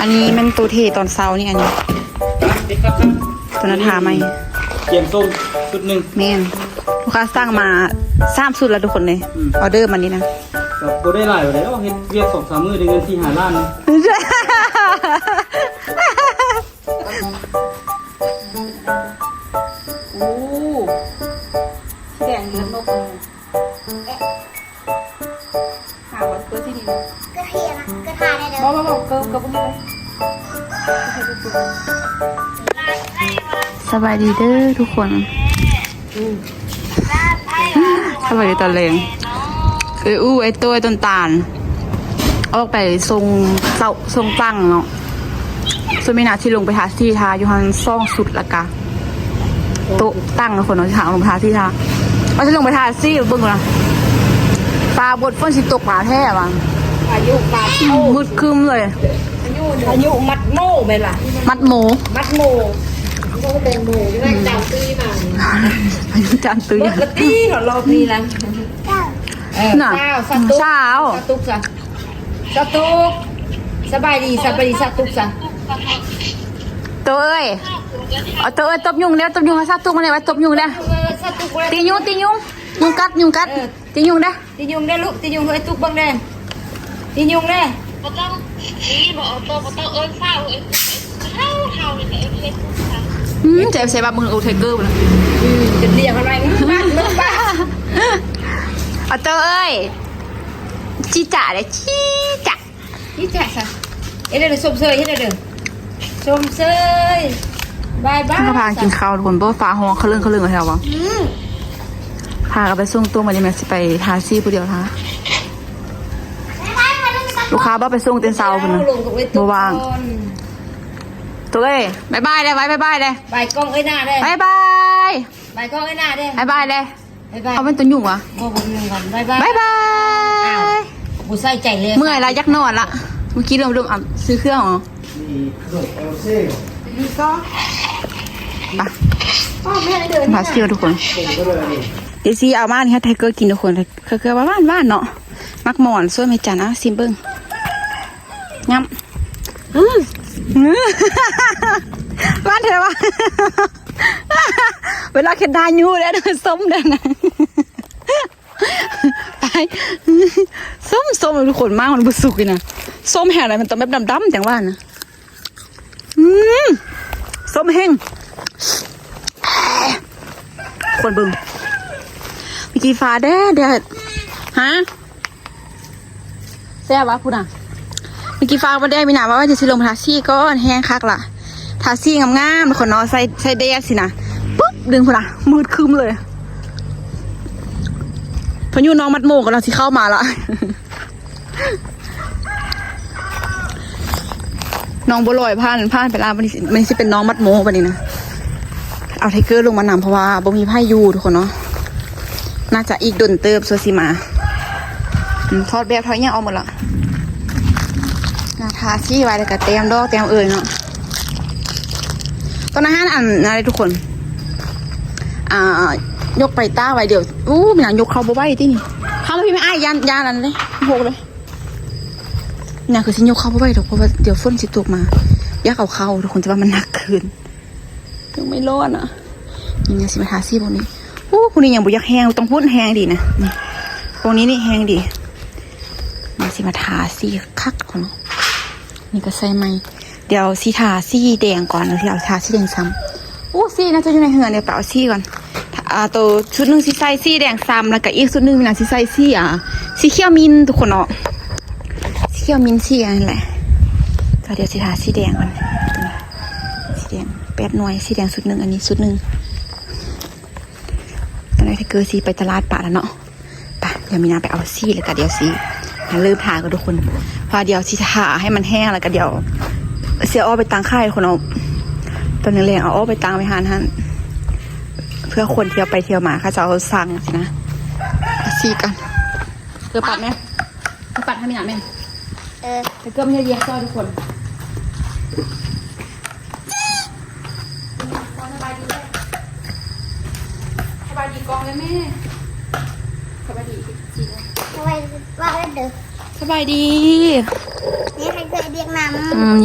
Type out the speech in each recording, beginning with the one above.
ອັນນີ້ແມ່ນໂຕເທຕອນເຊົ້ານີ້ ອັນນີ້ ໂຕນັ້ນທາໃໝ່ ກຽມສົ້ມຊຸດໜຶ່ງ. ແມ່ນ ລູກຄ້າສັ່ງມາສາມຊຸດແລ້ວທຸກຄົນເລີຍ. ອືມ ອອເດີມານີ້ນະ ກໍບໍ່ໄດ້ຫຼາຍປານໃດດອກ ເຮັດວຽກສອງສາມມື້ໄດ້ເງິນສີ່ຫ້າລ້ານ. ໂອ້ ສີແດງເລືອດນົກ. ຫາວ່າເປີດທີ່ນີ້ ກະເທຍນະ ກະທາແດ່ເດີ. ບໍ່ ບໍ່ ບໍ່ ເກີ ເກີບໍ່ມີໄປ. ສະບາຍດີເດີທຸກຄົນ. ສະບາຍດີຕອນແລງ. ເອີ ອູ້ ໄອ້ໂຕ້ ໄອ້ຕົ້ນຕານ ອອກໄປສົ່ງເຈົ້າ ສົ່ງຕັ່ງເນາະ. ສ່ວນມີນາຊິລົງໄປທາສີ ທາຢູ່ຫັ້ນສອງຊຸດ ແລ້ວກະໂຕະຕັ່ງຄົນເນາະ ຊິຫາລົງໄປທາສີ ທາ ວ່າຊິລົງໄປທາສີ ເບິ່ງກ່ອນນະ ຟ້າບົດ ຝົນຊິຕົກມາແທ້ວ່າ ພາຍຸມາ ໂອ້ ມືດຄຶ້ມເລີຍ. ພາຍຸ ພາຍຸມັດໂມແມ່ນລະ ມັດໂມ ມັດໂມ ບໍ່ແມ່ນໂມ ຈານຕຸ້ຍມາ ພາຍຸຈານຕຸ້ຍ ໝົດລະຕິ ຮອບນີ້ນະ. ເອີ ນະ ຊາວ ຊາຕຸກ ຊາວ ຊາຕຸກຊະ ຊາຕຸກ ສະບາຍດີ ສະບາຍດີ ຊາຕຸກຊະ. ໂຕເອີຍ ເອົາ ໂຕເອີຍ ຕົບຍຸງແດ່ ຕົບຍຸງ ຊາຕຸກມາແດ່ ວ່າຕົບຍຸງແດ່. ເອີ ຊາຕຸກ ຕີຍຸງ ຕີຍຸງ ຍຸງກັດ ຍຸງກັດ ເອີ ຕີຍຸງແດ່ ຕີຍຸງແດ່ລູກ ຕີຍຸງ ເອີ ຕຸກເບິ່ງແດ່ ຕີຍຸງແດ່. ບໍ່ຕ້ອງ ນີ້ບໍ່ເອົາໂຕ ບໍ່ຕ້ອງເອີ້ນຊາວ ເອີ້ນ ເຮົາ ເຮົານີ້ກໍເອີ້ນເຮັດ ອືມ ໃຈໃສ່ວ່າມຶງໂອໄທເກີພຸ້ນນະ. ອືມ ຈົນລຽກກັນໄວ້ ອືມ ມາ ມາ ມາ. ອາໂຕເອີຍ ຈີຈາເດ້ ຈີຈາ ຈີຈາຊະ. ເຮັດເດີ ຊົມເຊີຍ ເຮັດເດີ ຊົມເຊີຍ ບາຍບາຍ. ເຮົາພາກັນກິນເຂົ້າທຸກຄົນ ເບິ່ງຟ້າຮ້ອງຄະເລິ້ງຄະເລິ້ງແທ້ວ່າ. ອືມ ພາກັນໄປສົ່ງຕົວ ມື້ນີ້ແມ່ຊິໄປທາສີຜູ້ດຽວ ທາ ລູກຄ້າບໍ່ໄປສົ່ງແຕ່ເຊົ້າພຸ້ນນະ ບໍ່ວ່າງ. ໂຕເອີຍ ບາຍບາຍແດ່ ບາຍບາຍແດ່ ບາຍກ້ອງເອີຍໜ້າແດ່ ບາຍບາຍ ບາຍກ້ອງເອີຍໜ້າແດ່ ບາຍບາຍແດ່ ບາຍບາຍ. ເອົາແມ່ນຕົວຫຍຸ້ງຫວາ? ບໍ່ ບໍ່ມີຫຍັງກັນ ບາຍບາຍ ບາຍບາຍ. ອ້າວ ບໍ່ໃສ່ໃຈເລີຍ ເມື່ອຍລະ ຢາກນອນລະ. ເມື່ອກີ້ເລີ່ມ ເລີ່ມ ອາ ຊື້ເຄື່ອງເນາະ ມີຂະໜົມເອລເຊ ມີກໍ ໄປ ພໍ່ແມ່ເດີນ ມາຊິເອົາທຸກຄົນ ເດຊີເອົາມານີ້ໃຫ້ໄທເກີກິນທຸກຄົນ ເຄືອໆ ຫວານໆ ເນາະ ໝາກໝອນ ສ່ວນແມ່ຈັນ ອາ ຊິມເບິ່ງ ງາມ ອື ຫວານແທ້ຫວາ ເວລາເຮັດໜ້າຢູ່ແລ້ວ ສົ້ມແດ່ນະ ຕາຍ ສົ້ມໆ ທຸກຄົນ ມາມັນບໍ່ສຸກນີ້ນະ ສົ້ມແຮງໃດ ມັນຕ້ອງແບບດຳໆ ຈັ່ງຫວານນະ. ອືມ ສົ້ມແຮງ ຄົນເບິ່ງ ເມື່ອກີ້ຟ້າແດດໆ ຮະ ແຊບຫວາພຸ້ນນະ? ເມື່ອກີ້ຟ້າບໍ່ແດດ ມີນາວ່າຊິລົງໄປທາສີກ່ອນ ແຮງຄັກລະ ທາສີງາມໆ ທຸກຄົນເນາະ ໃສ່ ໃສ່ແດດຊີ້ນະ ປຶບ ດຶງພຸ້ນນະ ມືດຄຶ້ມເລີຍ ພາຍຸນ້ອງມັດໂມກຳລັງຊິເຂົ້າມາລະ. ນ້ອງບົວລອຍຜ່ານ ຜ່ານໄປລະ ບັດນີ້ ບັດນີ້ຊິເປັນນ້ອງມັດໂມບັດນີ້ນະ ເອົາໄທເກີລົງມານຳ ເພາະວ່າບໍ່ມີໃຜຢູ່ທຸກຄົນເນາະ ໜ້າຈະອີກດົນເຕີບສ່ວນຊິມາ ອືມ ຖອດແບບຖອດຫຍັງອອກໝົດລະ ໜ້າທາສີໄວ້ ແລ້ວກະແຕ້ມດອກແຕ້ມເອີຍເນາະ ຕອນນັ້ນ ອັນນັ້ນເດ້ທຸກຄົນ ອ່າ ຍົກໄປຕາກໄວ້ ດຽວ ອູ້ ມັນຍັງຍົກເຂົ້າບໍ່ໄຫວຕິນີ້ ເຂົ້າມາພີ້ແມ່ອ້າຍ ຢ້ານ ຢ້ານອັນເດ້ ໂຫກເລີຍ. ນະ ຄືຊິຍົກເຂົ້າບໍ່ໄຫວດອກ ເພາະວ່າດຽວຝົນຊິຕົກມາ ຢາກເອົາເຂົ້າທຸກຄົນ ແຕ່ວ່າມັນໜັກເກີນ ຍັງໄມ່ລອດນະ ນີ້ນະ ຊິມາທາສີພວກນີ້ ໂອ້ ພວກນີ້ຍັງບໍ່ຢາກແຫ້ງ ຕ້ອງພຸ້ນແຫ້ງດີນະ ນີ້ ພວກນີ້ນີ້ແຫ້ງດີ ນີ້ຊິມາທາສີຄັກເນາະ ນີ້ກໍໃສ່ໃໝ່ ດຽວຊິທາສີແດງກ່ອນ ດຽວຊິເອົາທາສີແດງຊ້ຳ ໂອ້ ສີໜ້າຈະຢູ່ໃນເຮືອນ ດຽວໄປເອົາສີກ່ອນ ອ່າ ໂຕຊຸດໜຶ່ງຊິໃສ່ສີແດງຊ້ຳ ແລ້ວກະອີກຊຸດໜຶ່ງນະຊິໃສ່ສີ ອ່າ ສີຂຽວມິນທຸກຄົນເນາະ ສີຂຽວມິນ ສີອັນນັ້ນແຫຼະ ກໍດຽວຊິທາສີແດງກ່ອນ ສີແດງແປດໜ່ວຍ ສີແດງຊຸດໜຶ່ງ ອັນນີ້ຊຸດໜຶ່ງ ຕອນນີ້ໄທເກີຊິໄປຕະຫຼາດປະແລ້ວເນາະ ໄປ ດຽວມີນາໄປເອົາສີ ແລ້ວກະດຽວຊິເລີ່ມທາກ່ອນທຸກຄົນ ເພາະວ່າດຽວຊິທາໃຫ້ມັນແຫ້ງ ແລ້ວກະດຽວຊິເອົາອອກໄປຕາງຂາຍທຸກຄົນເນາະ ຕອນແລງໆ ເອົາອອກໄປຕາງໄວ້ຮ້ານຫັ້ນ ເພື່ອຄົນທ່ຽວໄປທ່ຽວມາ ເຂົາເຈົ້າສັ່ງຊີ້ນະ ສີກັນ ເກີບປັດແມ່ ເກີບປັດໃຫ້ມີນາແມ່ ເອີ ເກີບໃຫ້ລຽນຊ່ອຍທຸກຄົນ. ສະບາຍດີ ສະບາຍດີກ້ອງເດີແມ່ ສະບາຍດີ ສະບາຍດີ ວ່າເດີ ສະບາຍດີ ນີ້ໃຫ້ເກີດວຽກນຳ ອືມ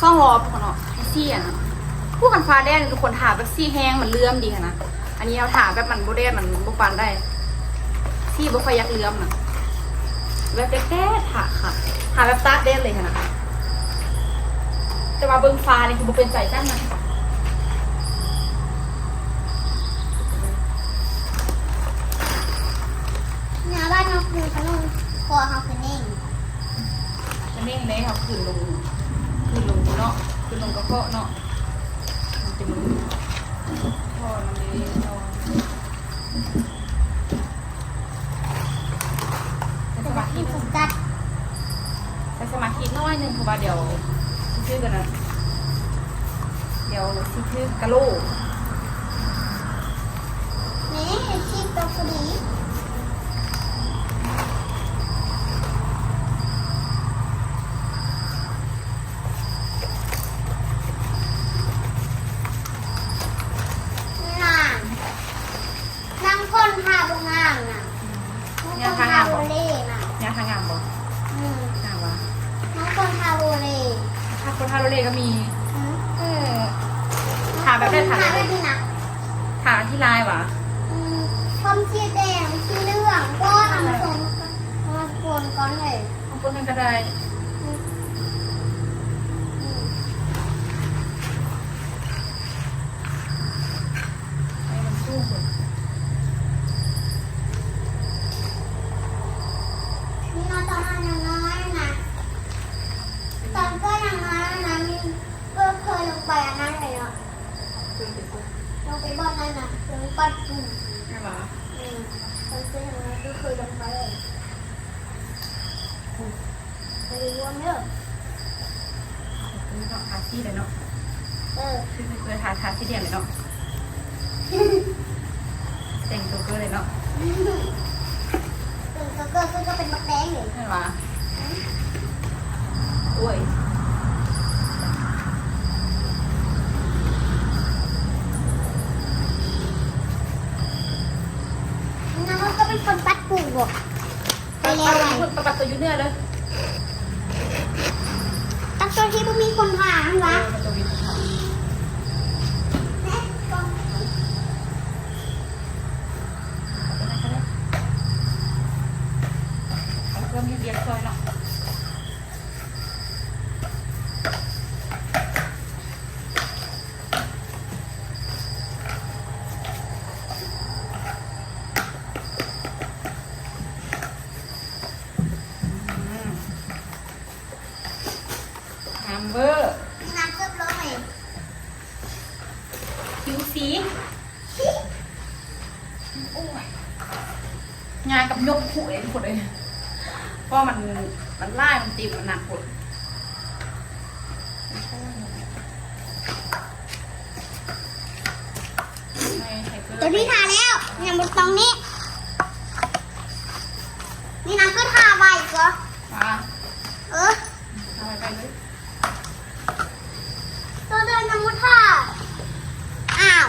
ສອງຮອບພຸ້ນເນາະ ໃຫ້ສີອັນນັ້ນ. ຜູ້ຄັນຟ້າແດດນີ້ທຸກຄົນ ທາແບບສີແຫ້ງມັນເຫຼື້ອມດີຫັ້ນນະ. ອັນນີ້ເຮົາທາແບບມັນບໍ່ແດດ ມັນບໍ່ປານໃດ ສີບໍ່ຄ່ອຍຢາກເຫຼື້ອມນະ. ແບບແດດໆ ທາ ທາແບບຕາກແດດເລີຍຫັ້ນນະ. ແຕ່ວ່າເບິ່ງຟ້ານີ້ຄືບໍ່ເປັນໃຈຊັ້ນນະ. ໜ້າບ້ານເຮົາຄືຂະໜົມ ເພາະເຮົາຄືເໜັງ ກະເໜັງເດ້ ເຮົາຄືລົງ ຄືລົງເນາະ ຄືລົງກະເພາະເນາະ. ມັນເປັນ ເພາະມັນເດ້ ໃສ່ສະມາທິ ໃສ່ສະມາທິໜ້ອຍໜຶ່ງ ເພາະວ່າດຽວຊິຖືກອັນນັ້ນ ດຽວຊິຖືກກະໂຫຼ. ນີ້ ຄລິບກໍພໍດີ. ນາງ ນາງຄົນທາບໍ່ງາມນະ. ອືມ ບາງຄົນທາງາມບໍ່? ທາບໍ່ເລນະ. ຍາທາງາມບໍ່? ອືມ ຫາວ່າ ບາງຄົນທາບໍ່ເລ. ທາ ຄົນທາບໍ່ເລກໍມີ. ອືມ ເອີ ທາແບບໃດ? ທາແບບນີ້ນະ. ທາທີ່ລາຍຫວາ? ອືມ ຄວາມສີແດງ ສີເຫຼືອງ ກໍເອົາມາຊົນ ເອົາມາປົນກັນເລີຍ. ເອົາປົນກັນກໍໄດ້. ອືມ ອືມ ໃຫ້ມັນສູງຂຶ້ນ. ນີ້ເນາະ ຕອນເຮົາຍັງນ້ອຍນະ ຕອນເກີດຍັງນ້ອຍນະ ມີ ເຄີຍລົງໄປອັນນັ້ນເລີຍເນາະ. ເຄີຍໄປໃສ? ລົງໄປບ່ອນນັ້ນນະ ລົງປັ້ນປຸ້ມ. ແມ່ນບໍ່? ອືມ ຕອນເກີດຍັງນ້ອຍກໍເຄີຍລົງໄປ. ໂອ້ ໄປລວມເດີ. ເອີ ເນາະ ທາສີເລີຍເນາະ. ເອີ ຄື ຄື ຄືທາ ທາສີແດງເລີຍເນາະ. ແຕ່ງໂຈເກີເລີຍເນາະ. ແຕ່ງໂຈເກີຄື ຄືເປັນບັກແດງເລີຍ. ແມ່ນຫວາ? ໂອ້ຍ ນາງກໍເປັນຄົນປັດປູບໍ່? ໄປແລ້ວໄວ ໄປປັດໂຕຢູ່ເໜືອເດີ. ຕັກໂຕທີ່ບໍ່ມີຄົນພາຫັ້ນຫວາ? ເອີ ປັດໂຕມີຄົນພາ. ເອົາເຄື່ອງເຮັດວຽກຊ່ອຍເນາະ. ອືມ ງາມເວີ. ນ້ຳເກືອບລົງເລີຍ. ຜິວສີ ໂອ້ຍ ຍາກັບຍົກຄຸເອງພຸ້ນເອີຍ. ເພາະມັນ ມັນຫຼາຍ ມັນຕິດ ມັນໜັກພຸ້ນ. ຕົວນີ້ທາແລ້ວ ຍັງບໍ່ຕ້ອງນີ້. ນີ້ນະ ຄືທາໄວກວ່າ. ອ່າ ເອີ ທາໄວໄປເລີຍ. ຕົວເດີນນຳບໍ່ທາ. ອ້າວ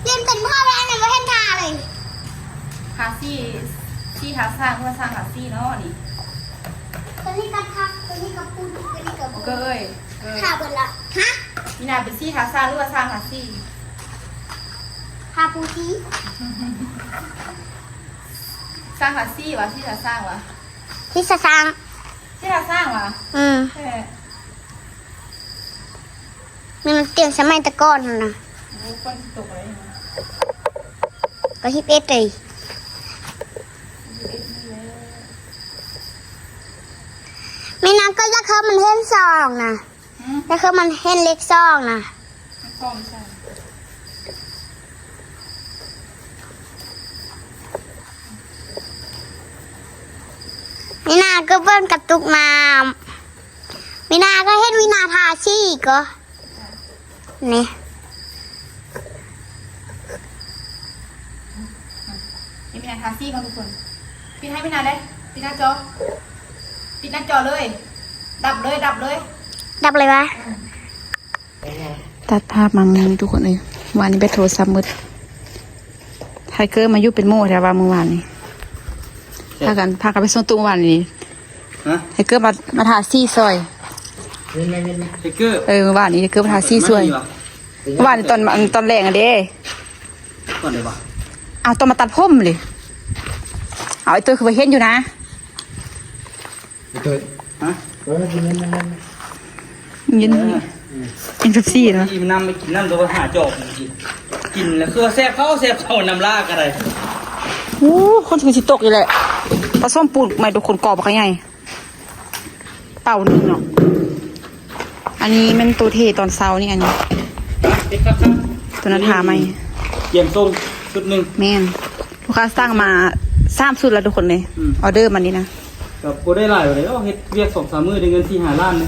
ຫຼິ້ນເປັນບໍ່ແລ້ວ ຍັງບໍ່ເຫັນທາເລີຍ. ທາສີ ສີທາສ້າງ ຫຼືວ່າສ້າງທາສີເນາະນີ້. ຕົວນີ້ກໍທາ ຕົວນີ້ກໍປຸ້ນ ຕົວນີ້ກໍ ໂອເຄເອີຍ. ເອີ ທາເບິດລະ. ຮະ? ມີນາເປັນສີທາສ້າງ ຫຼືວ່າສ້າງທາສີ? ທາປູສີ. ສ້າງທາສີຫວາ ສີທາສ້າງຫວາ? ສີທາສ້າງ. ສີທາສ້າງຫວາ? ອືມ ເອີ ມັນຕຽງສະໄໝແຕ່ກ່ອນຫັ້ນນະ. ໂອ້ ຝົນຊິຕົກແລ້ວ. ກໍສິບເອັດເລີຍ. ມີນາກໍຢາກເຂົ້າມັນເຫັນສອງນະ. ຫືມ? ຢາກເຂົ້າມັນເຫັນເລກສອງນະ. ມັນສອງໃສ? ມີນາກໍເບິ່ງກະຕຸກນ້ຳ. ມີນາກໍເຫັນມີນາທາສີກໍ ນີ້ ນີ້ມີນາທາສີກ່ອນທຸກຄົນ. ປິດໃຫ້ມີນາເດ້ ປິດໜ້າຈໍ ປິດໜ້າຈໍເລີຍ ດັບເລີຍ ດັບເລີຍ ດັບເລີຍຫວາ? ອືມ ຕັດພາບມາງງ ທຸກຄົນເອີຍ. ວານນີ້ແບັດໂທລະສັບໝົດ. ໄທເກີມາຢູ່ເປັນໝູ່ແທ້ວ່າມື້ວານນີ້. ພາກັນ ພາກັນໄປສົ່ງຕູ້ວານນີ້. ຮະ? ໄທເກີມາ ມາທາສີຊ່ອຍ. ເອີ ມື້ວານນີ້ເກີບທາສີຊ່ວຍ. ມື້ວານນີ້ຕອນ ຕອນແລງຫັ້ນເດ້. ຕອນໃດວະ? ເອົາ ຕອນມາຕັດຜົມເດ້. ເອົາ ໄອ້ເຕີຍຄືວ່າເຫັນຢູ່ນະ. ໄອ້ເຕີຍ ຮະ? ເອີ ກິນ ກິນ ກິນ ເອີ ກິນເປັບຊີເນາະ. ອີ່ມນຳໄປກິນນ້ຳ ແຕ່ວ່າຫາຈອກ ກິນແລ້ວຄືວ່າແຊບເຂົ້າ ແຊບເຂົ້າ ນ້ຳລາກະໄດ້. ໂອ້ ຄົນຄືຊິຕົກອີກແຫຼະ. ປະສົມປູນໃໝ່ທຸກຄົນ ກອບບັກໃຫຍ່. ເປົາໜຶ່ງເນາະ. ອັນນີ້ແມ່ນໂຕເທຕອນເຊົ້ານີ້ ອັນນີ້ ໂຕນັ້ນທາໃໝ່. ກຽມສົ່ງຊຸດໜຶ່ງ. ແມ່ນ. ລູກຄ້າສັ່ງມາສາມຊຸດແລ້ວທຸກຄົນເດ້. ອືມ ອໍເດີມານີ້ນະ. ກໍບໍ່ໄດ້ຫຼາຍປານໃດດອກ ເຮັດວຽກສອງສາມມື້ໄດ້ເງິນສີ່ຫ້າລ້ານນະ.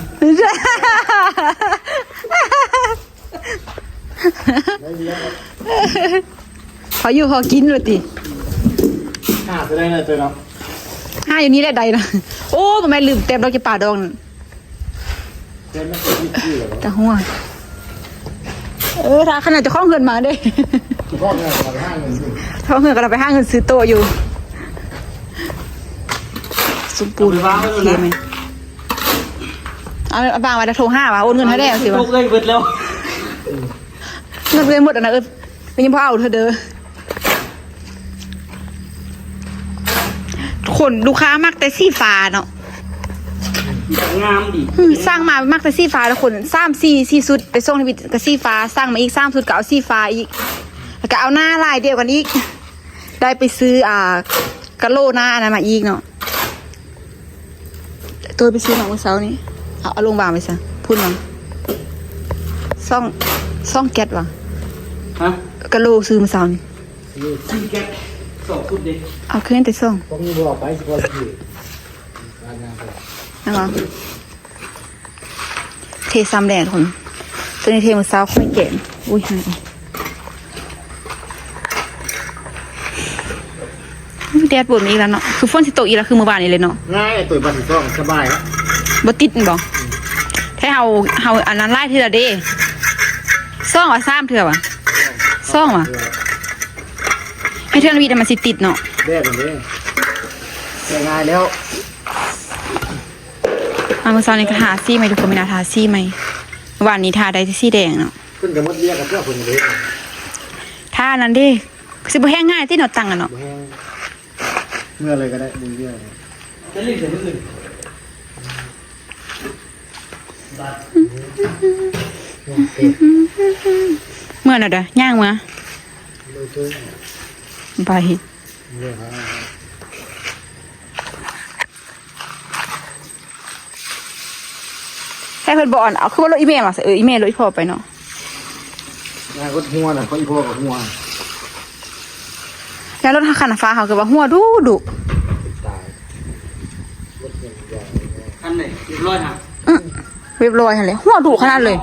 ພໍຢູ່ພໍກິນວ່າຕິ. ຫາໄປໄດ້ນະເຕີຍເນາະ. ຫາຢູ່ນີ້ແຫຼະໄດ້ນະ. ໂອ້ ບໍ່ແມ່ນລືມແຕ້ມດອກຈຳປາດອກນັ້ນ. ແຕ່ມັນກໍຢູ່ທີ່ແລ້ວເນາະ ກະຫົວ. ເອີ ຖ້າຂະໜາດເຈົ້າຂອງເຮືອນມາເດ້. ເຈົ້າຂອງເຮືອນກໍໄປຫາເງິນຢູ່. ເຈົ້າຂອງເຮືອນກໍໄປຫາເງິນຊື້ໂຕະຢູ່. ສົມປູນ ເອົາໄປວາງໄວ້ໂລດນະ. ໂອເຄໄໝ? ເອົາ ເອົາວາງໄວ້ແລ້ວໂທຫາວ່າໂອນເງິນໃຫ້ແລ້ວ ຊິວ່າ ໂທເອື້ອຍເບິດແລ້ວ. ເງິນເອື້ອຍໝົດແລ້ວນະເອີຍ. ກໍຍັງບໍ່ເອົາເທື່ອເດີ. ຄົນລູກຄ້າມັກແຕ່ສີຟ້າເນາະ. ງາມດີ. ອືມ ສັ່ງມາມັກແຕ່ສີຟ້າ ແລ້ວຄົນ ສາມ ສີ່ ສີ່ຊຸດ ໄປສົ່ງໃຫ້ວິດກໍສີຟ້າ. ສັ່ງມາອີກສາມຊຸດ ກໍເອົາສີຟ້າອີກ ແລ້ວກໍເອົາໜ້າລາຍດຽວກັນອີກ. ໄດ້ໄປຊື້ ອ່າ ກະໂຫຼໜ້າອັນນັ້ນມາອີກເນາະ. ໂຕໄປຊື້ມາມື້ເຊົ້ານີ້. ເອົາ ເອົາລົງວາງໄວ້ຊະ ພຸ້ນຫວາ ຊ່ອງ ຊ່ອງແກັດຫວາ. ຮະ? ກະໂຫຼຊື້ມື້ເຊົ້ານີ້. ຊື້ແກັດສອງຊຸດເດ້. ເອົາຄືນແຕ່ສອງ ບໍ່ມີບໍ່ເອົາໄປ ຊິບໍ່ຊື້. ນັ້ນຫວາ. ເທຊ້ຳແລ້ວທຸກຄົນ. ໂຕນີ້ເທມື້ເຊົ້າ ຂ້ອຍແກະ. ອຸ້ຍ ຫາຍ. ແດດໂບດມາອີກແລ້ວເນາະ. ຄືຝົນຊິຕົກອີກແລ້ວ ຄືມື້ວານນີ້ເລີຍເນາະ. ງ່າຍ ໂຕບັດທີສອງສະບາຍ. ບໍ່ຕິດແມ່ນບໍ່? ອືມ ແທ້ເຮົາ ເຮົາອັນນັ້ນຫຼາຍເທື່ອເດ້. ສອງຫວາ ສາມເທື່ອຫວາ? ສອງຫວາ? ໃຫ້ເທື່ອລະວິດມັນຊິຕິດເນາະ. ແດດມັນເດ້ ແກະງ່າຍແລ້ວ. ມາມື້ເຊົ້ານີ້ກໍທາສີໃໝ່ທຸກຄົນ ມີໜ້າທາສີໃໝ່. ວານນີ້ທາໄດ້ແຕ່ສີແດງເນາະ. ເພິ່ນກໍໝົດວຽກກັບເຈົ້າເພິ່ນເດ້. ທານັ້ນເດ້ ຊິບໍ່ແຫ້ງງ່າຍຕິເນາະ ຕັງອະເນາະ. ບໍ່ແຫ້ງ ເມື່ອເລີຍກໍໄດ້ ບໍ່ເມື່ອຍ. ຈະຫຼິ້ນແຕ່ມື້ອື່ນ. ເມື່ອແລ້ວເດີ ຍ່າງເມືອ. ໄປ. ໃຫ້ເພິ່ນບໍ່ອັນ ເອົາ ຄືວ່າລົດອີແມ່ມາ ເອີ ອີແມ່ລົດອີພໍ່ໄປເນາະ. ນາຍລົດຫົວນະ ເຂົາອີພໍ່ກໍຫົວ. ແລ້ວລົດຄັນຟ້າເຮົາຄືວ່າຫົວດຸດຸ. ຕາຍ. ຄັນນີ້ຮຽບຮ້ອຍຫະ? ອື ຮຽບຮ້ອຍຫັ້ນແຫຼະ ຫົວດຸຂະໜາດເລີຍ.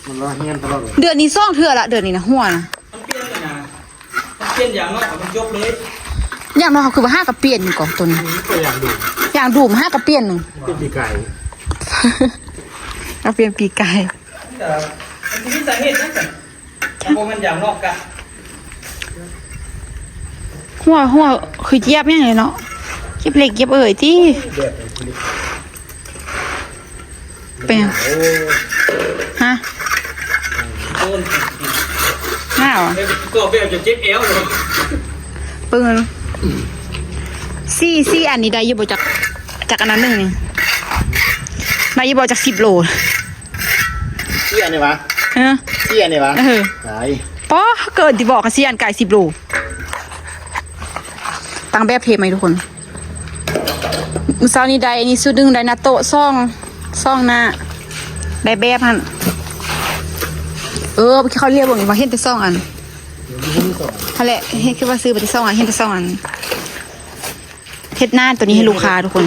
ມັນລະຮຽນຕະຫຼອດເລີຍ. ເດືອນນີ້ສອງເທື່ອລະ ເດືອນນີ້ນະ ຫົວນະ. ມັນປ່ຽນແລ້ວນະ ມັນປ່ຽນຢາງນອກມັນຈົບເລີຍ. ຢາງນອກເຮົາຄືວ່າຫາກະປ່ຽນຢູ່ກໍຕົວນີ້. ອືມ ກໍຢາງດູ ຢາງດູມຫາກະປ່ຽນໜຶ່ງ. ປ່ຽນປີກາຍ. ກະປ່ຽນປີກາຍ. ມັນກະ ມັນຊິມີສາເຫດນະ ຄັນບໍ່ແມ່ນຢາງນອກກະ. ຫົວ ຫົວຄືຢຽບຫຍັງເລີຍເນາະ. ຢຽບເຫຼັກຢຽບເອີຍຕິ. ເປັນຫຍັງ? ຮະ? ຫ້າຫວາ? ກໍແບບຈະເຈັບແອວເນາະ. ເບິ່ງ ສີ່ ສີ່ອັນນີ້ໄດ້ຢູ່ບໍ່? ຈັກ ຈັກອັນນັ້ນໜຶ່ງນີ້ ໄດ້ຢູ່ບໍ່? ຈັກສິບໂລ. ສີ່ອັນນີ້ຫວາ? ເອີ ສີ່ອັນນີ້ຫວາ? ເອີ ຕາຍ. ປໍ ເກີນຕິ ບອກ ສີ່ອັນກາຍສິບໂລ. ຕັ້ງແບບເທໃໝ່ທຸກຄົນ. ມື້ເຊົ້ານີ້ໄດ້ອັນນີ້ຊຸດໜຶ່ງ ໄດ້ນາໂຕະສອງ ສອງໜ້າ ໄດ້ແບບຫັ້ນ. ເອີ ເມື່ອກີ້ເຂົາລຽກເບິ່ງວ່າເຫັນແຕ່ສອງອັນ. ຫັ້ນແຫຼະ ເຫັນຄືວ່າຊື້ໄປແຕ່ສອງອັນ ເຫັນແຕ່ສອງອັນ. ເຮັດໜ້າໂຕນີ້ໃຫ້ລູກຄ້າທຸກຄົນ. ເ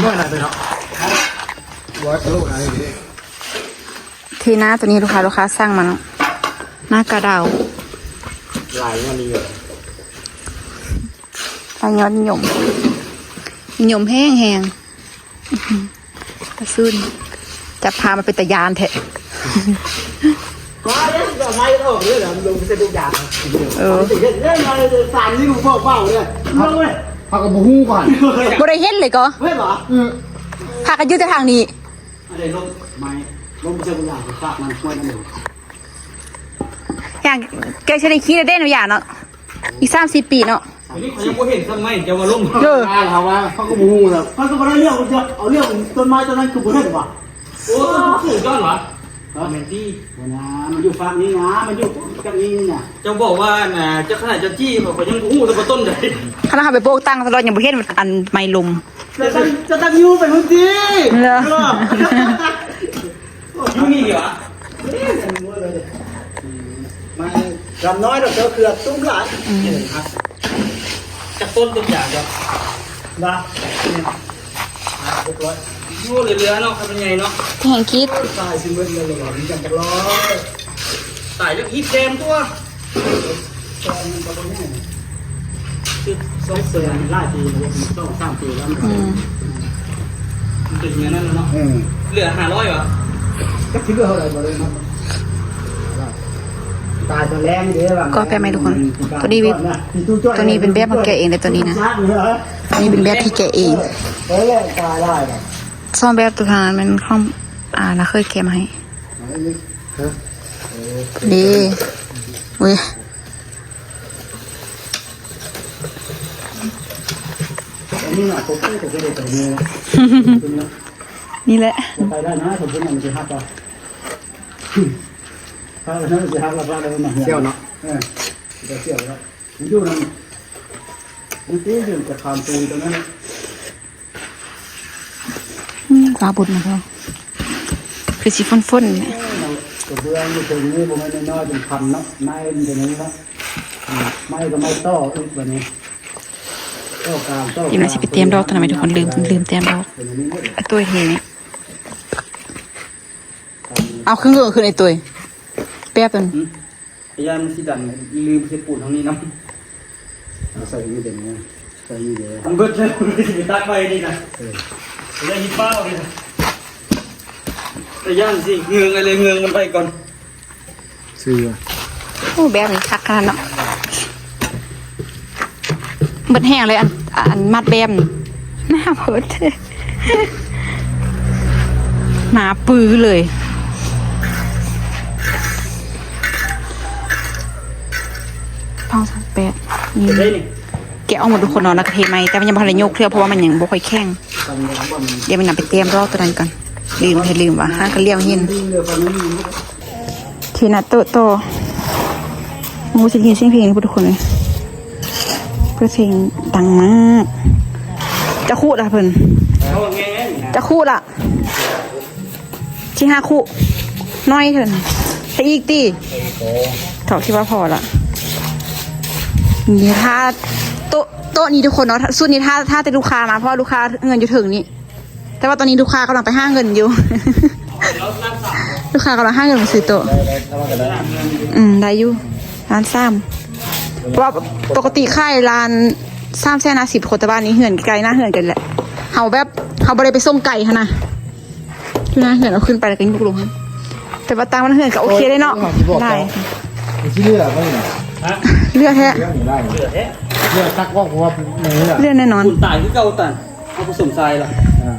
ທໜ້າໂຕນີ້ໃຫ້ລູກຄ້າ ລູກຄ້າສັ່ງມາເນາະ. ໜ້າກາດາວ ຫຼາຍຍອດນິຍົມ ຫຼາຍຍອດນິຍົມ ນິຍົມແຮງໆ. ຕາຊຸນ ຈັບພາມາເປັນຕາຢ້ານແທ້. ມາເດ້ ດອກໄມ້ອອກເດ້ ລົງໄປໃສ່ທຸກຢ່າງ. ເອີ ເຮັດເດ້ ມາເດ້ ສານນີ້ລູກບອກເວົ້າເດ້. ເຮົາກໍບໍ່ຮູ້ກ່ອນ ບໍ່ໄດ້ເຫັນເລີຍກໍ. ເຫັນບໍ່? ອື ພາກັນຢູ່ແຕ່ທາງນີ້. ໄດ້ລົມໄມ້ ລົມເຈົ້າບໍ່ຢາກໄປຝາກມັນ ຫ້ວຍນັ້ນເດ້. ຢ່າງແກຊິໄດ້ຂີ່ໄດ້ເນາະ ຢ່າເນາະ ອີກສາມສີ່ປີເນາະ. ອັນນີ້ຂ້ອຍຍັງບໍ່ເຫັນຊ້ຳໄມ້ ເຈົ້າວ່າລົມ. ເອີ ເຮົາວ່າ ເຮົາກໍບໍ່ຮູ້ແລ້ວ ເຮົາກໍບໍ່ໄດ້ເລື່ອງ ເອົາເລື່ອງຕົ້ນໄມ້ຕົ້ນນັ້ນຄືບໍ່ເຫັນຫວາ? ໂອ້ ຕົ້ນປູກຍ້ອນຫວາ? ແມ່ນຕິ ບໍ່ນາ ມັນຢູ່ຟາກນີ້ນາ ມັນຢູ່ຟາກນີ້ນາ. ເຈົ້າບອກວ່າ ອັນນ່າ ເຈົ້າ ຂະໜາດເຈົ້າຈີ້ ຂ້ອຍກໍຍັງບໍ່ຮູ້ແຕ່ວ່າຕົ້ນໃດ. ຂະໜາດເຮົາໄປໂບກຕັ້ງຕະຫຼອດ ຍັງບໍ່ເຫັນ ອັນ ໄມ້ລົມ. ຈະຕັ້ງ ຈະຕັ້ງຢູ່ໄປພຸ້ນຕິ. ເອີ ຢູ່ນີ້ດີຫວາ? ເອີ ມັນລຳນ້ອຍດອກ ເຈົ້າເຂືອຕຸ້ມຫຼາຍ. ອືມ ຈັກຕົ້ນຕົ້ນຢາງເຈົ້າ? ວ່າ ນີ້ ຫ້າຫົກຮ້ອຍ ຢູ່ເຫຼືອໆເນາະ ຄັນມັນໃຫຍ່ເນາະ. ແຮງຄິດ ຕາຍຊິເບິດເລີຍ ມີຈັກຮ້ອຍ ຕາຍແລ້ວຮີບແດງຕົວະ. ແສນມັນກໍບໍ່ແພງ ຄືສອງແສນຫຼາຍປີແລ້ວ ສອງສາມປີແລ້ວ. ອືມ ມັນເປັນແນວນັ້ນແລ້ວເນາະ. ເອີ ເຫຼືອຫ້າຮ້ອຍຫວາ? ຈັກຊິເຫຼືອເທົ່າໃດບໍ່ໄດ້ນັບ. ຕາຍຕົວແລງເດ້ວ່າ ກໍແປໃໝ່ທຸກຄົນ. ຕົວນີ້ ຕົວນີ້ເປັນແບບເຮົາແກະເອງເດ້ ຕົວນີ້ນະ. ອັນນີ້ເປັນແບບທີ່ແກະເອງ. ເອີ ຕາຍຫຼາຍ. ສອງແບບ ຕົວທາງນັ້ນແມ່ນຂອງ ອ່າ ລາວເຄີຍແກະມາໃຫ້. ເອີ ເດ້ ເວີຍ ອັນນີ້ນະ ໂຕເກີກໍຈະໄດ້ໄປນີ້ນະ. ນີ້ແຫຼະ ໄປໄດ້ນະ ສົມມຸດມັນຊິຫັກອະ ຖ້າມັນຊິຫັກລະ ພາດໄດ້ນະ ສ່ຽວເນາະ. ເອີ ຈະສ່ຽວລະ ມັນຢູ່ນຳ ມັນຕິຢູ່ຈະຄານປູນຕົງນັ້ນ. ອືມ ຟ້າບຸດນະເຈົ້າ ຄືຊິຝົນໆນີ້ແຫຼະ. ເອີ ກະເບື້ອງຢູ່ເທິງນີ້ບໍ່ແມ່ນນ້ອຍໆ ເປັນພັນເນາະ ໄມ້ມັນເປັນນີ້ເນາະ. ອືມ ໄມ້ກໍໄມ້ຕໍ່ອີກບັດນີ້ ຕໍ່ກາງຕໍ່ ອີກໜ້ອຍຊິໄປແຕ້ມດອກຕົວນັ້ນ ທຸກຄົນ ລືມ ລືມແຕ້ມດອກ. ເປັນອັນນີ້ໝົດ ອາ ຕົວເຮນີ້ ເອົາ ຄືເຫງືອຂຶ້ນໄອ້ຕຸ້ຍ ແປບຕົວນັ້ນ. ອືມ ຢ້ານມັນຊິດັນ ລືມເຮັດປູນທາງນີ້ນຳ. ເອົາໃສ່ນີ້ເດ້ ໃສ່ນີ້ເດ້ ມັນເບິດແລ້ວ ຊິໄປຕັກໄວ້ນີ້ນະ. ເອີ ໄດ້ຍິນເປົ່ານີ້ນະ ແຕ່ຢ້ານຊິເຫງືອ ເລີຍເຫງືອມັນໄປກ່ອນ. ຊື່ວ່າ ໂອ້ ແບບນີ້ຄັກຂະໜາດເນາະ ເບິດແຮງເລີຍ. ອັນ ອັນມັດແບບນີ້ໜ້າເພິດ ໜ້າປືເລີຍ. ເອົາສາມແປດ ນີ້ ແກະອອກໝົດທຸກຄົນເນາະ ແລ້ວກໍເທໃໝ່ ແຕ່ວ່າຍັງບໍ່ທັນໄດ້ຍົກເທື່ອ ເພາະວ່າມັນຍັງບໍ່ຄ່ອຍແຂງ. ດຽວມັນນຳໄປແຕ້ມດອກຕົວນັ້ນກ່ອນ ລືມ ເຮັດລືມວ່າ ຫາກະຫຼຽວເຫັນ. ເຄນະໂຕະຕໍ່ ໂອ້ ຊິໄດ້ຍິນສຽງເພງພຸ້ນທຸກຄົນເອີຍ ເປີດເພງດັງມາກ. ຈັກຄູ່ລະເພິ່ນ ຈັກຄູ່ລະ ຊິຫ້າຄູ່ ໜ້ອຍເຖິງ ໃສ່ອີກຕິ. ເທາະ ຄິດວ່າພໍລະ. ນີ້ ຖ້າໂຕະ ໂຕະນີ້ທຸກຄົນເນາະ ຊຸດນີ້ຖ້າ ຖ້າແຕ່ລູກຄ້າມາ ເພາະວ່າລູກຄ້າເຮືອນຢູ່ເທິງນີ້. ແຕ່ວ່າຕອນນີ້ລູກຄ້າກຳລັງໄປຫາເງິນຢູ່ ລູກຄ້າກຳລັງຫາເງິນມາຊື້ໂຕະ. ອືມ ໄດ້ຢູ່ ລ້ານສາມ ເພາະວ່າປົກກະຕິຂາຍລ້ານສາມແສນຫ້າສິບຄົນ ແຕ່ວ່ານີ້ເຮືອນໃກ້ໆ ໜ້າເຮືອນກັນແຫຼະ ເຮົາແບບ ເຮົາບໍ່ໄດ້ໄປສົ່ງໄກຫັ້ນນະ ຢູ່ໜ້າເຮືອນ ເອົາຂຶ້ນໄປແລ້ວກໍຍົກລົງຫັ້ນ. ແຕ່ວ່າຕ່າງບ້ານເຮືອນກໍໂອເຄເດ້ເນາະ ໂອ້ຍ ຫຼາຍ ມັນຊິເຫຼືອບໍ່ນີ້ນະ? ຮະ? ເຫຼືອແທ້ ເຫຼືອນີ້ຫຼາຍ ເຫຼືອແທ້ ເຫຼືອຕັກອອກ ເພາະວ່າເຫຼືອ ເຫຼືອແນ່ນອນ ຄົນຕາຍຄືເກົ່າ ຕາຍ ເຮົາກໍສົມຊາຍລະ. ອ່າ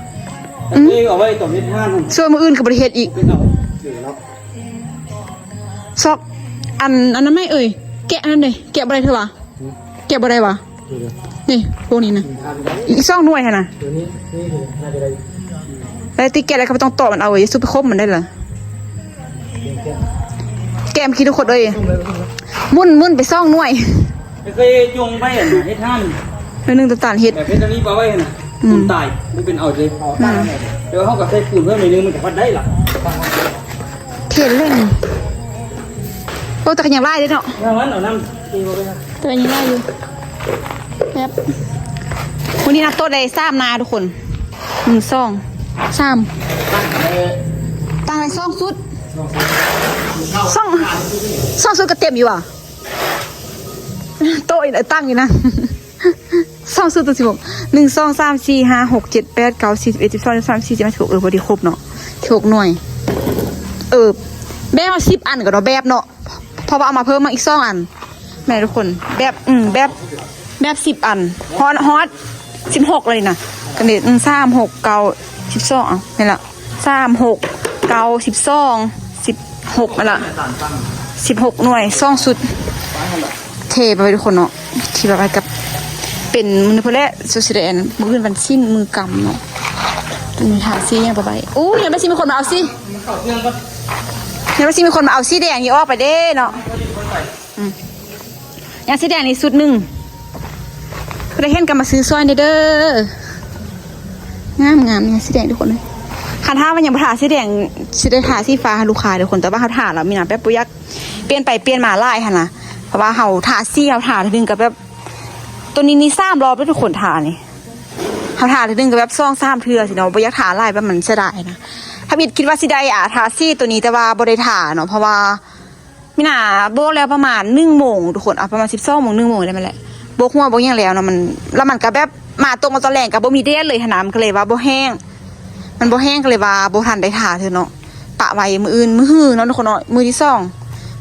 ອືມ ເອີ ເອົາໄວ້ຕອນເຮັດງານຫັ້ນ ສ່ວນມື້ອື່ນກໍບໍ່ໄດ້ເຮັດອີກ ເປັນເອົາ ເອີ ເນາະ. ຊອກ ອັນ ອັນນັ້ນໄມ້ເອີຍ ແກະອັນນັ້ນເດ້ ແກະບໍ່ໄດ້ເທື່ອຫວາ? ແກະບໍ່ໄດ້ຫວາ? ນີ້ ພວກນີ້ນະ ອີກສອງໜ່ວຍຫັ້ນນະ ແລ້ວຕິແກະແລ້ວກໍບໍ່ຕ້ອງຕອກມັນ ເອົາໄວ້ຊຸບໄປຄົມມັນໄດ້ລະ. ແກະມາກິນທຸກຄົນເອີຍ ໝຸ່ນ ໝຸ່ນໄປສອງໜ່ວຍ ເຄີຍຈົ່ງໄປອັນເຮັດຮ້ານ ໜ່ວຍໜຶ່ງຕາຕານເຮັດ ແບບເຮັດອັນນີ້ປະໄວ້ຫັ້ນນະ ອືມ ຄົນຕາຍບໍ່ເປັນເອົາເດ້ ອືມ ແຕ່ວ່າເຮົາກໍໃສ່ປູນເພີ່ມໜ້ອຍໜຶ່ງ ມັນກໍພັດໄດ້ລະ ເຫັນເລີຍ. ໂອ້ ແຕ່ກໍຍັງຫຼາຍເດ້ເນາະ ແຕ່ວ່າຍັງຫຼາຍຢູ່ ແບບ ມື້ນີ້ນະໂຕະໄດ້ສາມໜ້າທຸກຄົນ ໜຶ່ງ ສອງ ສາມ ຕັ້ງໄດ້ສອງຊຸດ ສອງ ສອງຊຸດກໍເຕັມຢູ່ຫວາ? ໂຕະອີກຕັ້ງຢູ່ນະ ສອງຊຸດ ຕົວສິບຫົກ ໜຶ່ງ ສອງ ສາມ ສີ່ ຫ້າ ຫົກ ເຈັດ ແປດ ເກົ້າ ສິບ ສິບເອັດ ສິບສອງ ສິບສາມ ສິບສີ່ ສິບຫ້າ ສິບຫົກ ເອີ ພໍດີຄົບເນາະ ສິບຫົກໜ່ວຍ ເອີ ແບ່ງເອົາສິບອັນກໍເນາະ ແບບເນາະ ເພາະວ່າເອົາມາເພີ່ມມາອີກສອງອັນ ແມ່ນທຸກຄົນ ແບບ ອືມ ແບບ ແບບສິບອັນ ຮອດ ຮອດສິບຫົກເລີຍນະ ກັນເດດ ໜຶ່ງ ສາມ ຫົກ ເກົ້າ ສິບສອງ ເອົາ ແມ່ນລະ ສາມ ຫົກ ເກົ້າ ສິບສອງ ສິບຫົກ ນັ້ນລະ ສິບຫົກໜ່ວຍ ສອງຊຸດ ເທໄປທຸກຄົນເນາະ ທີ່ແບບວ່າກັບເປັນມື້ພຸ້ນແຫຼະ ສຸດຊິໄດ້ອັນ ມື້ອື່ນວັນສິນ ມື້ກຳເນາະ ນີ້ທາສີຫຍັງປະໄວ້ ໂອ້ ຍັງໄດ້ຊິມີຄົນມາເອົາສີ ຍັງໄດ້ຊິມີຄົນມາເອົາສີແດງນີ້ອອກໄປເດ້ເນາະ ອືມ ຢ່າງສີແດງນີ້ຊຸດໜຶ່ງ ຜູ້ໃດເຫັນກໍມາຊື້ຊ່ອຍແດ່ເດີ ງາມໆ ນີ້ສີແດງທຸກຄົນເອີຍ ຄັນຖ້າວ່າຍັງບໍ່ທາສີແດງ ຊິໄດ້ທາສີຟ້າໃຫ້ລູກຄ້າທຸກຄົນ ແຕ່ວ່າເຮົາທາແລ້ວມີນະ ແບບບໍ່ຢາກປ່ຽນໄປປ່ຽນມາຫຼາຍຫັ້ນນະ ເພາະວ່າເຮົາທາສີ ເຮົາທາເທື່ອໜຶ່ງກໍແບບ ໂຕນີ້ນີ້ສາມຮອບເດີທຸກຄົນ ທານີ້ ເຮົາທາເທື່ອໜຶ່ງກໍແບບສອງສາມເທື່ອຊີ້ເນາະ ບໍ່ຢາກທາຫຼາຍ ແບບມັນເສຍດາຍນະ ທຳອິດຄິດວ່າຊິໄດ້ ອາ ທາສີໂຕນີ້ ແຕ່ວ່າບໍ່ໄດ້ທາເນາະ ເພາະວ່າ ມີນະ ໂບກແລ້ວປະມານໜຶ່ງໂມງທຸກຄົນ ອາ ປະມານສິບສອງໂມງ ໜຶ່ງໂມງໄດ້ແມ່ນແຫຼະ ໂບກຫົວໂບກຫຍັງແລ້ວເນາະ ມັນ ແລ້ວມັນກະແບບມາຕົງກັບຕອນແລງກະບໍ່ມີແດດເລີຍຫັ້ນນະ ມັນກະເລີຍວ່າບໍ່ແຫ້ງ ມັນບໍ່ແຫ້ງກະເລີຍວ່າບໍ່ທັນໄດ້ທາເທື່ອເນາະ ປະໄວ້ມື້ອື່ນ ມື້ຮືເນາະທຸກຄົນເນາະ ມື້ທີສອງ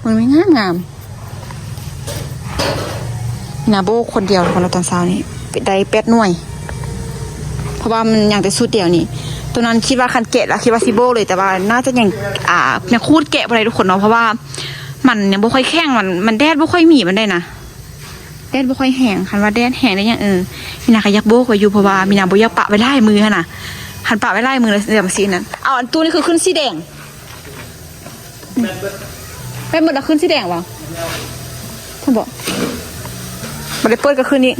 ມື້ນີ້ງາມໆ ນີ້ນະ ໂບກຄົນດຽວທຸກຄົນ ແລ້ວຕອນເຊົ້ານີ້ໄດ້ແປດໜ່ວຍ ເພາະວ່າມັນຍັງແຕ່ຊຸດດຽວນີ້ ໂຕນັ້ນຄິດວ່າຄັນແກະແລ້ວຄິດວ່າຊິໂບກເລີຍ ແຕ່ວ່າໜ້າຈະຍັງ ອາ ແມ່ຄູດແກະບໍ່ໄດ້ທຸກຄົນເນາະ ເພາະວ່າ ມັນຍັງບໍ່ຄ່ອຍແຂງ ມັນ ມັນແດດບໍ່ຄ່ອຍມີປານໃດນະ ແດດບໍ່ຄ່ອຍແຮງ ຄັນວ່າແດດແຮງໄດ້ຫຍັງ ເອີ ມີນາກໍຢາກໂບກໄວ້ຢູ່ ເພາະວ່າມີນາບໍ່ຢາກປະໄວ້ຫຼາຍມື້ຫັ້ນນະ ຄັນປະໄວ້ຫຼາຍມື້ແລ້ວ ແບບຊີ້ນັ້ນ ເອົາ ອັນຕູ້ນີ້ຄືຂຶ້ນສີແດງ ແບດເບິດ ແບດເບິດແລ້ວຂຶ້ນສີແດງຫວາ ທ່ານບອກ ບໍ່ໄດ້ເປີດກໍຄືນີ້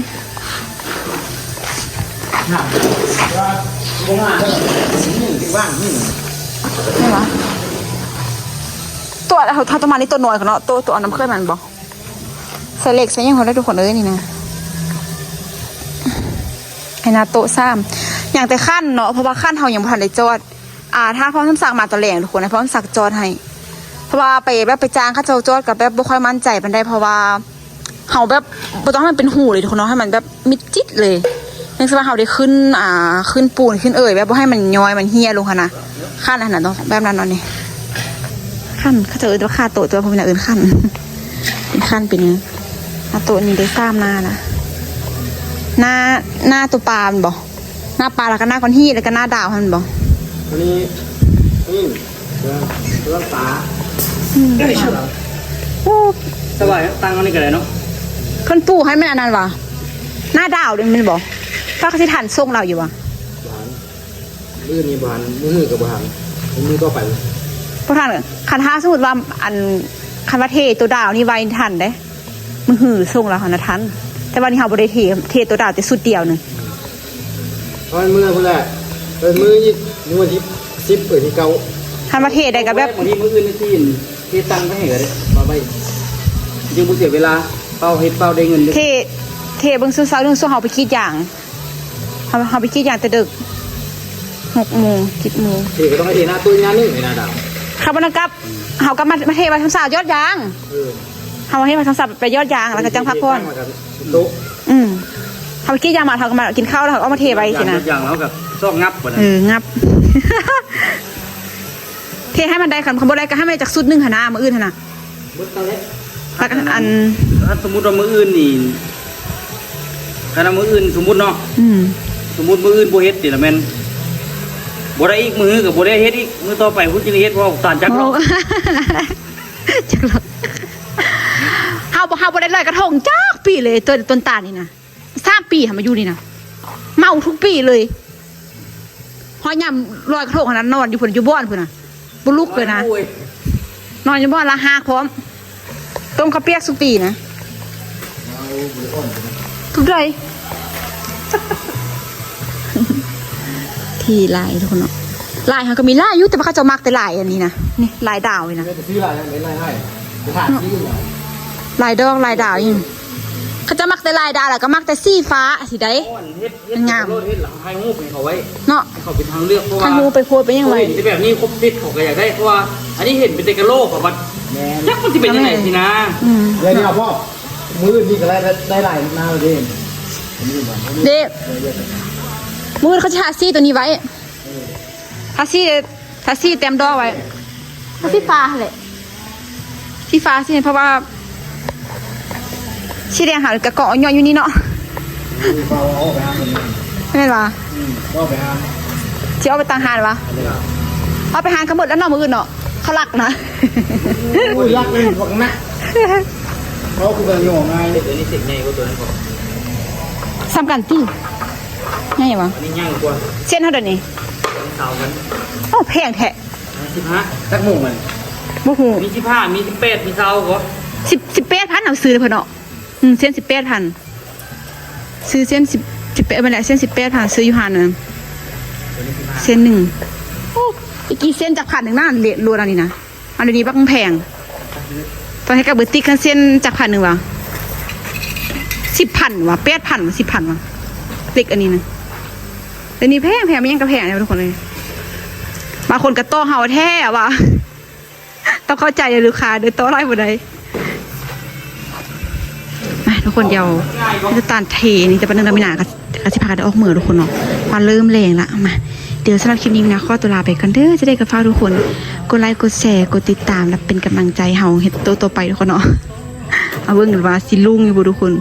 ບໍ່ງາມເດີ ນີ້ວ່າງນີ້ ແມ່ນຫວາ ຕົວເຮົາ ເຮົາຕ້ອງມານີ້ຕົວນ້ອຍກວ່າເນາະ ໂຕ ໂຕເອົານ້ຳເຄື່ອງນັ້ນບໍ່ ໃສ່ເຫຼັກໃສ່ຫຍັງພຸ້ນແຫຼະທຸກຄົນເອີຍ ນີ້ນະ ໃຫ້ໜ້າໂຕະສາມ ຍັງແຕ່ຂັ້ນເນາະ ເພາະວ່າຂັ້ນເຮົາຍັງບໍ່ທັນໄດ້ຈອດ ອ່າ ຖ້າພໍ່ສົມສັກມາຕອນແລງທຸກຄົນ ໃຫ້ພໍ່ສົມສັກຈອດໃຫ້ ເພາະວ່າໄປແບບໄປຈ້າງເຂົາເຈົ້າຈອດກໍແບບບໍ່ຄ່ອຍໝັ້ນໃຈປານໃດ ເພາະວ່າເຮົາແບບບໍ່ຕ້ອງໃຫ້ມັນເປັນຮູເລີຍທຸກຄົນເນາະ ໃຫ້ມັນແບບມິດຈິດເລີຍ ຈັ່ງຊິວ່າເຮົາໄດ້ຂຶ້ນ ອ່າ ຂຶ້ນປູນຂຶ້ນເອີຍ ແບບບໍ່ໃຫ້ມັນຍ້ອຍມັນເຫ່ຍລົງຫັ້ນນະ ຂັ້ນຫັ້ນນະ ຕ້ອງແບບນັ້ນເນາະ ນີ້ ຂັ້ນ ເຂົາເຈົ້າເອີ້ນວ່າຄາໂຕະ ແຕ່ວ່າພວກນີ້ນະເອີ້ນຂັ້ນ ເປັນຂັ້ນເປັນຫຍັງ ຄາໂຕະນີ້ໄດ້ສາມໜ້ານະ ໜ້າ ໜ້າໂຕປາແມ່ນບໍ່? ໜ້າປາ ແລ້ວກໍໜ້າກ້ອນຫີນ ແລ້ວກໍໜ້າດາວຫັ້ນບໍ່? ອັນນີ້ ນີ້ເລື່ອງ ເລື່ອງປາ ອືມ ໂອ້ ສະບາຍ ຕັ້ງອັນນີ້ກໍໄດ້ເນາະ ເພິ່ນປູໃຫ້ມັນອັນນັ້ນຫວາ ໜ້າດາວນີ້ແມ່ນບໍ່? ເຂົາກໍຊິທັນສົ່ງລາວຢູ່ຫວາ? ບໍ່ທັນ ມື້ນີ້ບໍ່ທັນ ມື້ຮືກໍບໍ່ທັນ ມື້ຕໍ່ໄປບໍ່ທັນ ຄັນຖ້າສົມມຸດວ່າ ອັນ ຄັນວ່າເທໂຕດາວນີ້ໄວທັນເດ້. ມື້ຮືສົ່ງລາວຫັ້ນນະທັນ ແຕ່ວ່ານີ້ເຮົາບໍ່ໄດ້ເທ ເທຕົວດາວແຕ່ຊຸດດຽວໜຶ່ງ ເພາະມັນມື້ພຸ້ນແຫຼະ ເອີ ມື້ອີກ ມື້ວັນທີສິບ ເອີ ທີເກົ້າ ຄັນວ່າເທໄດ້ກໍແບບ ບາງທີມື້ອື່ນຊິເທຕັ້ງໄປໃຫ້ກໍໄດ້ ເອົາໄວ້ ຍັງບໍ່ເສຍເວລາ ເປົ່າເຮັດເປົ່າໄດ້ເງິນເດ້ ເທ ເທເບິ່ງຊຸມເຊົ້າໜຶ່ງ ຊຸມເຮົາໄປກຣີດຢາງ ເຮົາ ເຮົາໄປກຣີດຢາງແຕ່ດຶກ ຫົກໂມງ ເຈັດໂມງ ເທກໍຕ້ອງໃຫ້ເທໜ້າຕຸ້ຍໜ້າໜຶ່ງໃຫ້ໜ້າດາວ ເຂົາບໍ່ນຳກັບ ເຮົາກໍມາ ມາເທໄວ້ຊຸມເຊົ້າຢອດຢາງ ເອີ ເຮົາເຮັດມາສອງສາມ ໄປຢອດຢາງ ແລ້ວກໍຈັ່ງພັກຜ່ອນ ໂຕະ ອືມ ເຮົາໄປກຣີດຢາງມາ ເຮົາກໍມາກິນເຂົ້າ ແລ້ວເຮົາກໍເອົາມາເທໄວ້ຊີ້ນະ ຢາງແລ້ວກໍຊອກງັບ ເອີ ງັບ ເທໃຫ້ມັນໄດ້ ຄັນບໍ່ໄດ້ກໍໃຫ້ມັນໄດ້ຈັກຊຸດໜຶ່ງຫັ້ນນະ ມື້ອື່ນຫັ້ນນະ ໝົດແລ້ວ ແລ້ວກໍອັນ ຄັນສົມມຸດວ່າມື້ອື່ນນີ້ ຄັນວ່າມື້ອື່ນ ສົມມຸດເນາະ ອືມ ສົມມຸດມື້ອື່ນບໍ່ເຮັດຕິ ລະແມ່ນ ບໍ່ໄດ້ອີກ ມື້ຮືກໍບໍ່ໄດ້ເຮັດອີກ ມື້ຕໍ່ໄປພຸ້ນຈຶ່ງໄດ້ເຮັດ ເພາະວ່າຕານຈັກລອກ ຈັກລອກ ເຮົາບໍ່ ເຮົາບໍ່ໄດ້ລອຍກະທົງຈັກປີເລີຍ ຕົ້ນ ຕົ້ນຕານນີ້ນະ ສາມປີຫັ້ນມາຢູ່ນີ້ນະ ເມົາທຸກປີເລີຍ ຮອດຍາມລອຍກະທົງຫັ້ນນະ ນອນຢູ່ພຸ້ນ ຢູ່ບ່ອນພຸ້ນນະ ບໍ່ລຸກເລີຍນະ ໂອ້ຍ ນອນຢູ່ບ່ອນລະຫາກພ້ອມ ຕົ້ມເຂົ້າປຽກຊຸປີນະ ທຸກໃດ ທີ່ລາຍທຸກຄົນເນາະ ລາຍເຮົາກໍມີຫຼາຍຢູ່ ແຕ່ວ່າເຂົາເຈົ້າມັກແຕ່ລາຍອັນນີ້ນະ ນີ້ລາຍດາວນີ້ນະ ຊື້ລາຍນັ້ນເປັນລາຍໃຫ້ ໄປຖາມທີ່ອື່ນເອົາ ລາຍດອກລາຍດາວອີ່ຫຍັງ ເຂົາເຈົ້າມັກແຕ່ລາຍດາວ ແລ້ວກໍມັກແຕ່ສີຟ້າ ສີໃດ ເຮັດ ເຮັດ ງາມ ເຮັດແລ້ວເຮົາຖ່າຍຮູບໃຫ້ເຂົາໄວ້ເນາະ ໃຫ້ເຂົາເປັນທາງເລືອກ ເພາະວ່າຖ່າຍຮູບໄປໂພສໄປຫຍັງໄວ້ ເຂົາເຫັນແຕ່ແບບນີ້ຄົບເຊັດເຂົາກໍຢາກໄດ້ ເພາະວ່າອັນນີ້ເຫັນເປັນແຕ່ກະໂຫຼກ ເຂົາວ່າ ແມ່ນ ຈັກມັນຊິເປັນຈັ່ງໃດ ແມ່ນ ຊີ້ນະ ອືມ ແລ້ວນີ້ເອົາພໍ່ ມື້ນີ້ກໍໄດ້ ໄດ້ຫຼາຍໜ້າເດ້ ເດ້ ມື້ອື່ນເຂົາຊິທາສີຕົວນີ້ໄວ້ ເອີ ທາສີ ທາສີແຕ້ມດອກໄວ້ ທາສີຟ້າຫັ້ນແຫຼະ ສີຟ້າ ສີ ເພາະວ່າສີແດງຫາກະເກາະຍ້ອນຢູ່ນີ້ເນາະ ອືມ ເອົາ ເອົາໄປຫາ ແມ່ນຫວາ? ອືມ ເອົາໄປຫາ ຊິເອົາໄປຕັ້ງຮ້ານຫວາ? ເອົາໄປຫາ ເອົາໄປຫານກະໝົດແລ້ວເນາະ ມື້ອື່ນເນາະ ເຂົາລັກນະ. ໂອ້ຍ ລັກເລີຍ ບັກໜັກ ເຂົາຄືວ່າຫຍໍ່ງ່າຍ. ເຮັດອັນນີ້ເສັ້ນໃຫຍ່ກວ່າຕົວນັ້ນບໍ່? ສ່ຳກັນຕິ ໃຫຍ່ຫວາ? ອັນນີ້ໃຫຍ່ກວ່າ ເສັ້ນເທົ່າໃດນີ້? ຊາວພັນ. ໂອ້ ແພງແທ້. ສິບຫ້າ. ຈັກໂມງມັນ? ບໍ່ຮູ້. ມີສິບຫ້າ ມີສິບແປດ ມີຊາວບໍ່? ສິບ ສິບແປດພັນ ເອົາຊື້ເພິ່ນເນາະ. ອືມ ເສັ້ນສິບແປດພັນ ຊື້ເສັ້ນສິບ ສິບແປດ ແມ່ນແຫຼະ ເສັ້ນສິບແປດພັນ ຊື້ຢູ່ຮ້ານນັ້ນ ເສັ້ນໜຶ່ງ. ໂອ້ ຕະກີ້ເສັ້ນຈັກພັນໜຶ່ງນະ ເລະ ໂລນອັນນີ້ນະ ອັນດຽວນີ້ບັກແພງ. ຕອນເຮັດກັບເບີຕິກ ຄັນເສັ້ນຈັກພັນໜຶ່ງຫວາ? ສິບພັນຫວາ? ແປດພັນຫວາ? ສິບພັນຫວາ? ເຫຼັກອັນນີ້ນະ ດຽວນີ້ແພງ ແພງ ແມ່ນຫຍັງກະແພງເດ້ທຸກຄົນເອີຍ. ບາງຄົນກະຕໍ່ເຮົາແທ້ຫວາ. ຕ້ອງເຂົ້າໃຈເດີລູກຄ້າເດີ ຕໍ່ຫຼາຍບໍ່ໄດ້. ມາທຸກຄົນ ດຽວຈະຕານເທນີ້ ຈະປະໜຶ່ງ ດາມີນາກະ ກະຊິພາກັນອອກເມືອທຸກຄົນເນາະ ວ່າເລີ່ມແລງລະ. ມາ ດຽວສຳລັບຄລິບນີ້ນາ ຂໍຕົວລາໄປກ່ອນເດີ ຈະໄດ້ກະຝາກທຸກຄົນກົດໄລ ກົດແຊ ກົດຕິດຕາມ ແລະ ເປັນກຳລັງໃຈເຮົາເຮັດໂຕຕໍ່ໄປທຸກຄົນເນາະ. ມາເບິ່ງກັນວ່າຊິລຸ້ງຢູ່ບໍ່ທຸກຄົນ.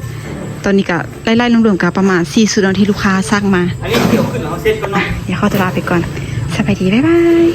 ຕອນນີ້ກະໄລ່ໆລວມໆກະປະມານສີ່ຊຸດເນາະ ທີ່ລູກຄ້າສັ່ງມາ. ອັນນີ້ດຽວຂຶ້ນແລ້ວເຮົາເຊັດກ່ອນເນາະ. ດຽວຂໍຕົວລາໄປກ່ອນ ສະບາຍດີ ບາຍບາຍ.